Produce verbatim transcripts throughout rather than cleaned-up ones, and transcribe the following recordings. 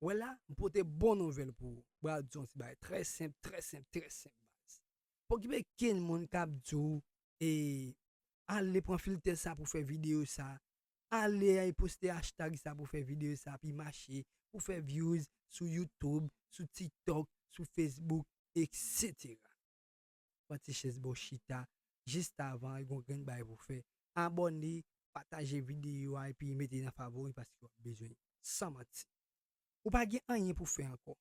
Wè la, m pote bon nouvèl pou ou. Bra di yon ti bagay trè senp, trè senp, trè senp, baz. Pa okipe kenn moun k ap di w, e, ale pran filtè sa pou fè videyo sa, ale ay poste hashtag sa pou fè videyo sa pi mache, pou fè views sou YouTube, sou TikTok, sou Facebook, et cetera. Pran ti chèz ba w chita, jis avan, e gon grenn bagay pou fè. Abòne, pataje videyo a, epi mete nan favori paske w ap bezwen l. San manti. Ou pa gen anyen pou fè ankò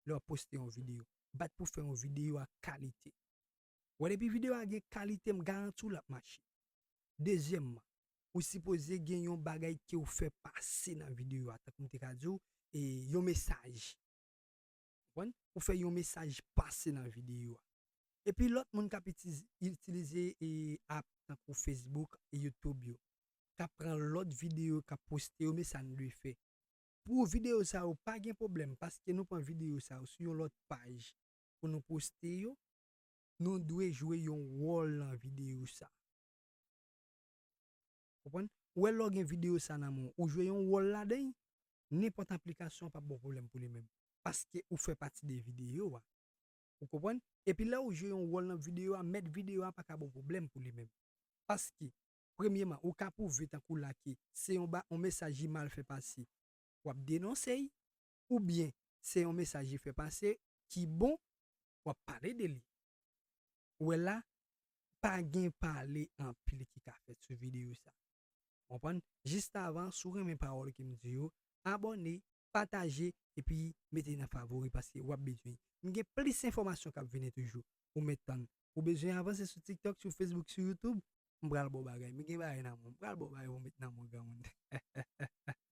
lè w ap poste yon videyo. Bat pou fè yon videyo ak kalite. Wè, depi videyo a gen kalite, m garanti w l ap mache. Dezyèmman, ou sipoze gen yon bagay ke w fè pase nan videyo a, tankou m te ka di w, e, yon mesaj. Konprann? Ou fè yon mesaj pase nan videyo a. Epi lòt moun k ap itiz-, itilize, e, app tankou Facebook e YouTube yo, k ap pran lòt videyo, k ap poste yo, men sa n dwe fè. Pou videyo sa yo, pa gen pwoblèm, paske nou pran videyo sa yo sou yon lòt paj pou nou poste yo, nou dwe jwe yon wòl nan videyo sa. Konprann? Ou wè lè w gen videyo sa nan men w, ou jwe yon wòl ladan l, nenpòt aplikasyon p ap ba w pwoblèm pou li menm. Paske ou fè pati de videyo a. Ou konprann? Epi lè ou jwe yon wòl nan videyo a, mèt videyo a pa ka ba w pwoblèm pou li menm. Paske, premyeman, ou ka pwouve tankou la ke se yon ba-, yon mesaj li mal fè pase, w ap denonse l, oubyen se yon mesaj li fè pase ki bon, w ap pale de li. Ou wè la, pa gen pale anpil ki ka fèt sou videyo sa. Konprann? Jis avan, si w renmen pawòl ke m di yo, abòne, pataje, epi mete nan favori paske w ap bezwen. M gen plis enfòmasyon k ap vini toujou. Ou mèt tann. Ou bezwen avanse sou TikTok, sou Facebook, sou YouTube? M pral ba w bagay. M gen bagay nan men w. M pral ba w bagay pou w met nan men w, granmoun.